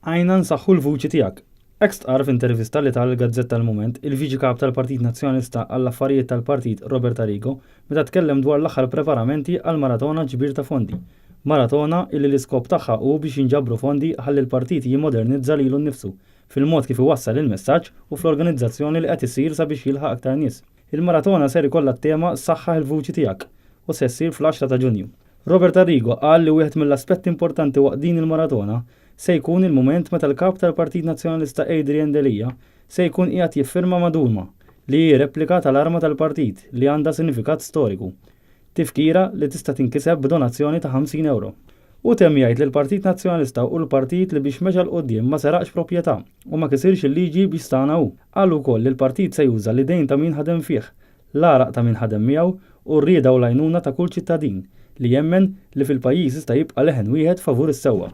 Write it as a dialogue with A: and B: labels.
A: Għinna nsaħħu l-vuċi tiegħek. Hekk stqarr f'intervista li ta lill-gazzetta Il-Mument il-Viċi Kap tal-Partit Nazzjonalista għall-Affarijiet tal-Partit Robert Arrigo meta tkellem dwar l-aħħar preparamenti għall-maratona ġbir ta' fondi. Maratona illi l-iskop tagħha hu biex jinġabru fondi ħalli l-partit jimmodernizza lilu nnifsu fil-mod kif iwassal il-messaġġ u fl-organizzazzjoni li qed issir sabiex jilħaq aktar nies. Il-maratona ser ikollha t-tema 'Saħħaħ il-vuċi tiegħek' u se ssir fl-għaxra ta' Ġunju. Robert Arrigo qal li wieħed mill-aspetti importanti waqt din il-maratona se jkun il-mument meta l-Kap tal-Partit Nazzjonalista Adrian Delia se jkun qiegħed jiffirma maduma li hi replika tal-arma tal-partit li għandha sinifikat storiku. Tifkira li tista' tinkiseb b'donazzjoni ta' 50 ewro. Hu temm jgħid li l-Partit Nazzjonalista hu l-partit li biex mexa 'l quddiem ma seraqx proprjetà u ma kisirx il-liġi biex stagħna hu. Qal ukoll li l-partit se juża l-idejn ta' min ħadem fih, l-għaraq ta' min ħadem miegħu u r-rieda u l-għajnuna ta' kull ċittadin li jemmen li fil-pajjiż jista' jibqa' leħen wieħed favur is-sewwa.